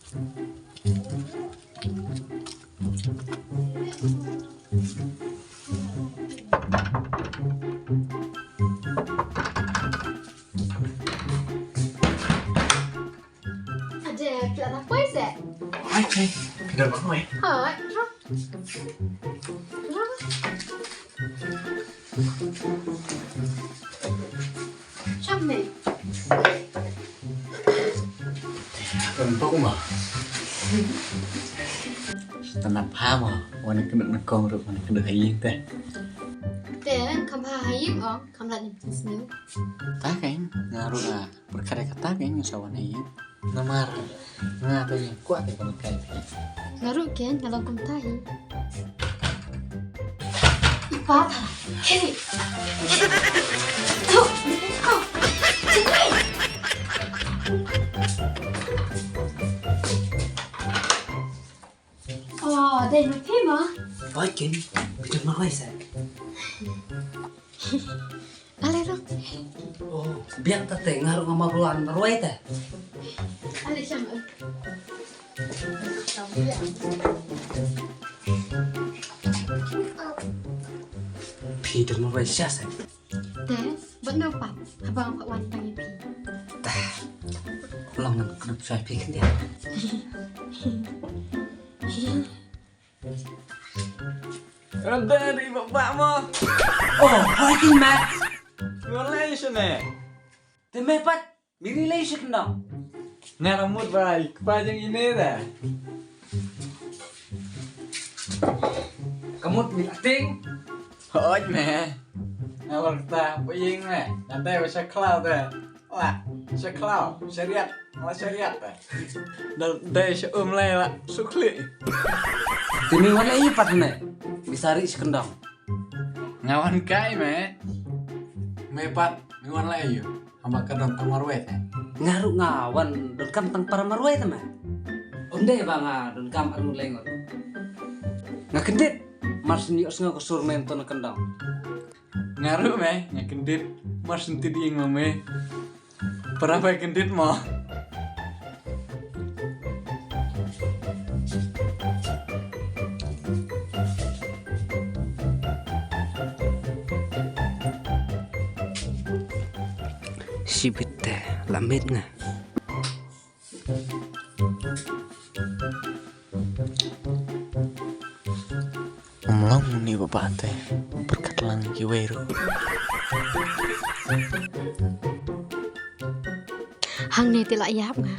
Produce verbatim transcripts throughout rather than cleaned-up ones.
Ade, phi la poi se? Ai, ai, phi don poi. Hai, ro. Ro. Sham ne. Don pok ma. Tanap ha ma. Wan kynduh na kong ruh, wan kynduh ha ïing te. Te, kham ha ha ïing ong, kham lait ïing sniew. Ta kein, nga ruh nga pyrkhat ïa kata kein, nga sa wan ha ïing. Namar nga te ïa kwah te ka kai. Nga ruh kein nga long kumta hi. Ipa ta. Hei. Tu. Ko. Sini. Oh, dei ma phi ma. Oi, kin. Bitu ma oi sa. Ale ruh. Oh, biang ta te nga ruh nga ma ruan ruai te. Ale sham. Phi don ruai sha sa. Te, bad no pat, haba nga wan tang ïa phi. Tah. Long ngan kdup sha phi khyndiat. Ade ri baba mo. Oh, hai ki ma. Ngalai shane. Te me pat, mi ri lai shik no. Nga mut bai, kpa jeng ine da. Ka mut mi ting. Hoj me. Nga bar ta, puying me. Nadai ba sha khlaw da. La, sha khlaw, shariat, la shariat da. Dal dai sha um lai la, sukli. Te mi wan la i pat ne. Mi sari shi kendang. Nga wan kai me. Me pat, mi wan la i. Hamba ka don tang marwei te. Nga ruh nga wan don kam tang para marwei te me. Onde ba nga don kam anu lengot. Nga kendit, mar sini os nga ko sur me ton kendang. Nga ruh me, nga kendit, mar sini tiding ma me. Para bai kendit mo. Shibit te, la mit nga. Ym long muni ba ba te, pyrkhat lang kiwei ruh. Hangne te la ïap nga.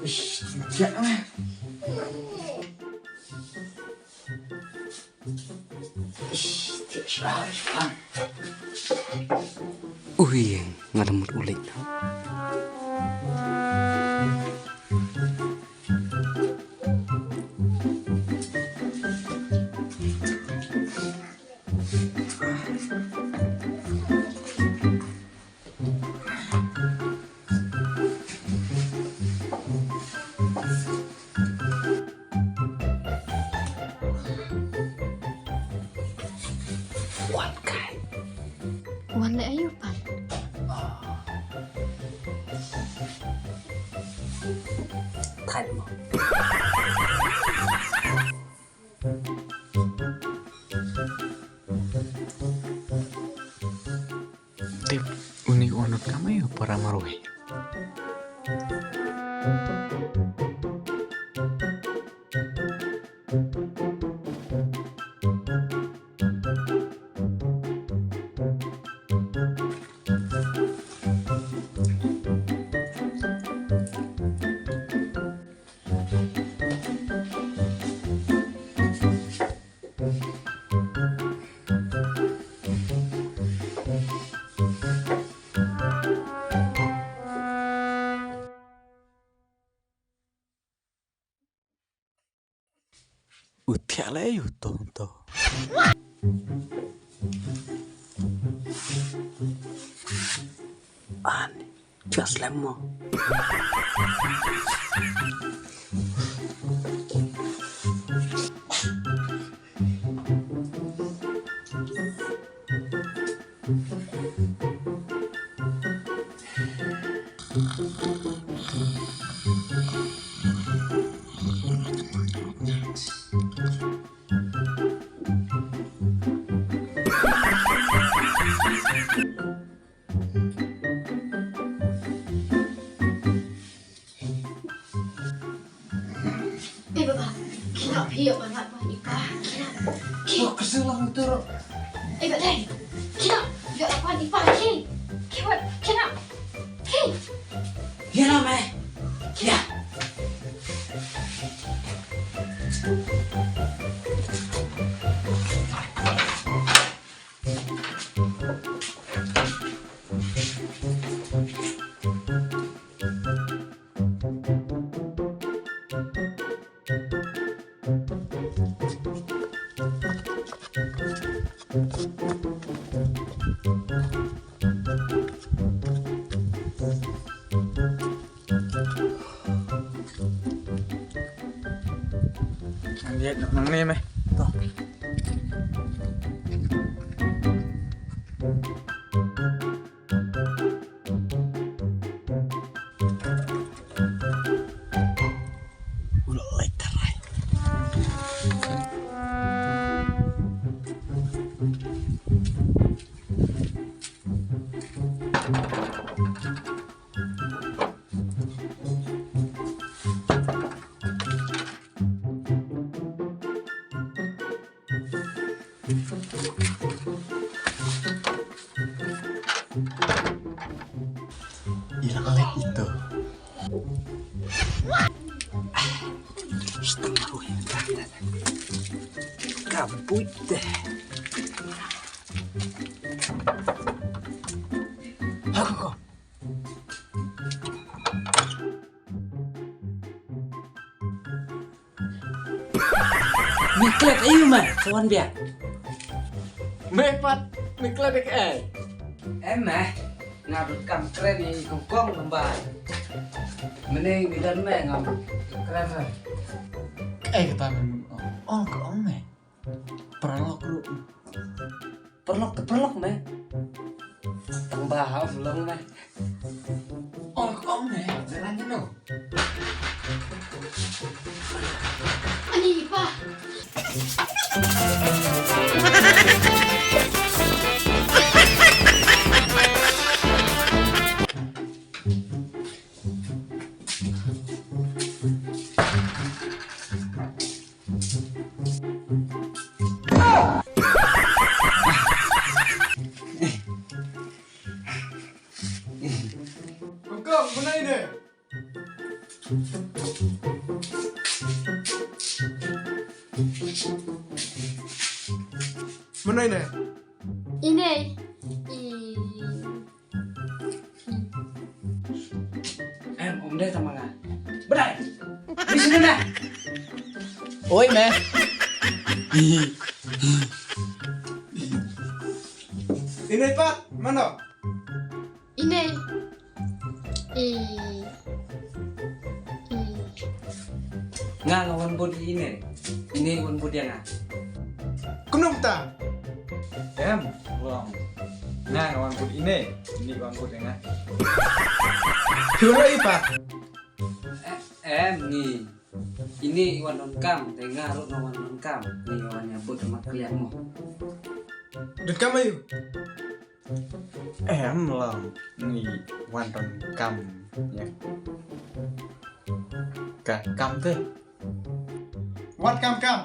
Ish, jap eh. Ui, nga da mut u leit. Wan kai. Wan leh aïu pat? Thait mo. Tip, uni u anot kam aïu para marwei. U thiah lei u tong to. An, just lem mo. Eh, baba, kina phi ïa ba ngat ba i pa, kina. Ki. Wah, ka seng lang tu. Eh, ba dai. Kina. Ïa ba i pa, ki. Ki wat, kina. Ki. Ïa na mai. Kina. Nang liat nang ni meh. To. Ila alek ito. Setengah uin ka. Kabut deh. Hako ko. Me klet aïu me, sa wan biang. Me pat, me klet ïa kaei? Em me, nga dut kam kren ïa i kongkong lem bad. Mynne ngi don me ngam kren re. Kaei kata me mut ong? Ong ka ong me. Paralok ruh. Paralok te paralok me. Tang ba ha u long me. Ong ong me, jalan jeno. Ani pa. Kongkong, mano ine? Mano ine? Ine. I. Em, ym dei tang ma nga. Ba dei. Ni sini na. Oi, me. Ine pat, mano? Ine. I. I. Nga nga wan bud ine. Ine wan bud ïa nga. Kumno mynta? Em, long. Nga nga wan bud ine. Ine wan bud ïa nga. Phi wan ïa i pat? Eh, em, ngi. Ine i wan donkam, te nga ruh nga wan donkam. Ngi wan ïa bud ma kliang mo. Donkam aïu? Em, long, ngi wan donkam ïa ka kam te. Wat kam kam.